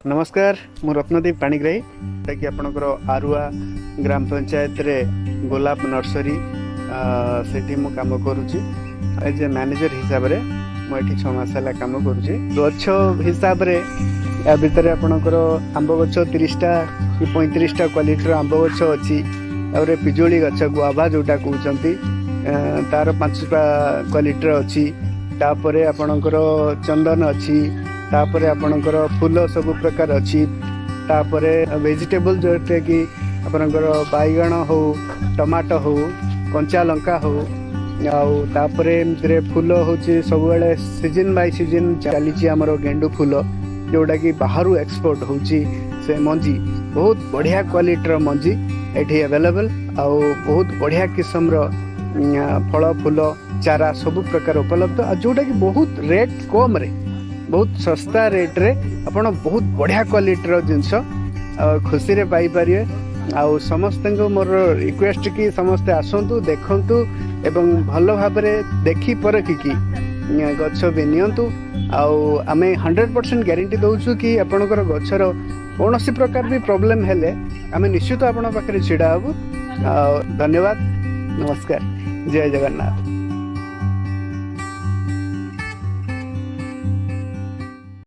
ନମସ୍କାର, ମୁଁ ରତ୍ନଦୀପ ପାଣିଗ୍ରାହୀ, ଯେଉଁଟାକି ଆପଣଙ୍କର ଆରୁଆ ଗ୍ରାମ ପଞ୍ଚାୟତରେ ଗୋଲାପ ନର୍ସରୀ, ସେଠି ମୁଁ କାମ କରୁଛି। ଏଜ୍ ଏ ମ୍ୟାନେଜର ହିସାବରେ ମୁଁ ଏଠି 6 ମାସ ହେଲା କାମ କରୁଛି। ଗଛ ହିସାବରେ ୟା ଭିତରେ ଆପଣଙ୍କର ଆମ୍ବ ଗଛ 30ଟା କି 35ଟା କ୍ୱାଲିଟିର ଆମ୍ବ ଗଛ ଅଛି। ତାପରେ ପିଜୁଳି ଗଛ, ଗୁଆଭା ଯେଉଁଟା କହୁଛନ୍ତି, ତାର 5ଟା କ୍ୱାଲିଟିର ଅଛି। ତାପରେ ଆପଣଙ୍କର ଚନ୍ଦନ ଅଛି। ତାପରେ ଆପଣଙ୍କର ଫୁଲ ସବୁ ପ୍ରକାର ଅଛି। ତାପରେ ଭେଜିଟେବଲ୍, ଯେଉଁଟା କି ଆପଣଙ୍କର ବାଇଗଣ ହଉ, ଟମାଟୋ ହଉ, କଞ୍ଚା ଲଙ୍କା ହଉ। ଆଉ ତାପରେ ଏମିତିରେ ଫୁଲ ହେଉଛି, ସବୁବେଳେ ସିଜନ୍ ବାଇ ସିଜନ୍ ଚାଲିଛି ଆମର ଗେଣ୍ଡୁ ଫୁଲ, ଯେଉଁଟାକି ବାହାରୁ ଏକ୍ସପୋର୍ଟ ହେଉଛି। ସେ ମଞ୍ଜି, ବହୁତ ବଢ଼ିଆ କ୍ୱାଲିଟିର ମଞ୍ଜି ଏଠି ଆଭେଲେବଲ୍। ଆଉ ବହୁତ ବଢ଼ିଆ କିସମର ଫଳ, ଫୁଲ ଚାରା ସବୁ ପ୍ରକାର ଉପଲବ୍ଧ, ଆଉ ଯେଉଁଟାକି ବହୁତ ରେଟ୍ କମ୍ରେ, ବହୁତ ଶସ୍ତା ରେଟ୍ରେ ଆପଣ ବହୁତ ବଢ଼ିଆ କ୍ୱାଲିଟିର ଜିନିଷ ଖୁସିରେ ପାଇପାରିବେ। ଆଉ ସମସ୍ତଙ୍କୁ ମୋର ରିକ୍ୱେଷ୍ଟ କି ସମସ୍ତେ ଆସନ୍ତୁ, ଦେଖନ୍ତୁ ଏବଂ ଭଲ ଭାବରେ ଦେଖି ପରଖିକି ଗଛ ବି ନିଅନ୍ତୁ। ଆଉ ଆମେ 100% ଗ୍ୟାରେଣ୍ଟି ଦେଉଛୁ କି ଆପଣଙ୍କର ଗଛର କୌଣସି ପ୍ରକାର ବି ପ୍ରୋବ୍ଲେମ୍ ହେଲେ ଆମେ ନିଶ୍ଚିତ ଆପଣଙ୍କ ପାଖରେ ଛିଡ଼ା ହେବୁ। ଆଉ ଧନ୍ୟବାଦ, ନମସ୍କାର, ଜୟ ଜଗନ୍ନାଥ।